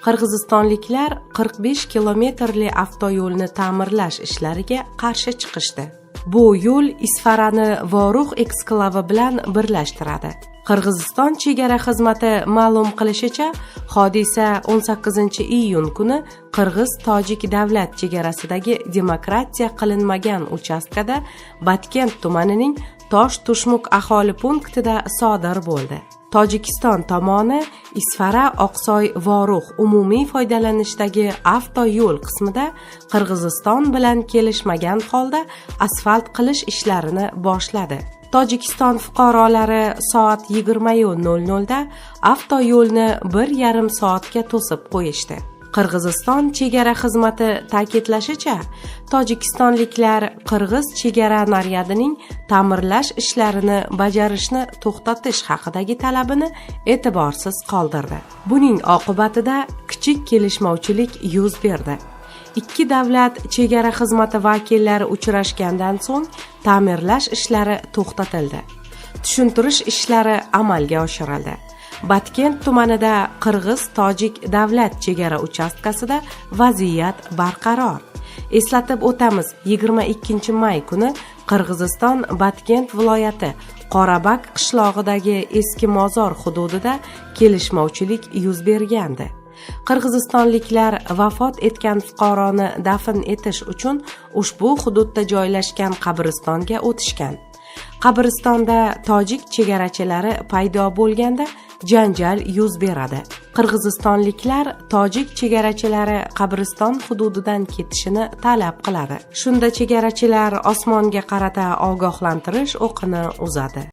Qirg'izistonliklar 45 kilometrli avtoyo'lni ta'mirlash ishlariga qarshi chiqishdi. Bu yo'l Isfarani Vorux eksklavi bilan birlashtiradi. Qirg'iziston chegara xizmati ma'lum qilishicha, hodisa 18-iyun kuni Qirg'iz-Tojik davlat chegarasidagi demokratiya qilinmagan uchastkada Batkent tumanining Tosh Tushmuk aholi punktida sodir bo'ldi. Tojikiston tomoni Isfara Oqsoy Vorux umumiy foydalanishdagi avtoyo'l qismida Qirg'iziston bilan kelishmagan holda asfalt qilish ishlarini boshladi. Tojikiston fuqarolari soat 20:00 da avtoyo'lni 1,5 soatga to'sib qo'yishdi. Qirg'iziston chegara xizmati ta'kidlashicha, tojikistonliklar qirg'iz chegara naryadining ta'mirlash ishlarini bajarishni to'xtatish haqidagi talabini e'tiborsiz qoldirdi. Buning oqibatida kichik kelishmovchilik yuz berdi. Ikki davlat chegara xizmati vakillari uchrashgandan so'ng ta'mirlash ishlari to'xtatildi. Tushuntirish ishlari amalga oshirildi. Batkent tumanida Qirg'iz-Tojik davlat chegara uchastkasida vaziyat barqaror. Eslatib o'tamiz, 22 may kuni Qirg'iziston Batkent viloyati Qorabak qishlog'idagi Eski mozor hududida kelishmovchilik yuz bergandi. Qirg'izistonliklar vafot etgan fuqaroni dafn etish uchun ushbu hududda joylashgan qabristonga o'tishgan. Qabristonda tojik chegarachilari paydo bo'lganda janjal yuz beradi. Qirg'izistonliklar tojik chegarachilari qabriston hududidan ketishini talab qiladi. Shunda chegarachilar osmonga qarata ogohlantirish o'qini uzadi.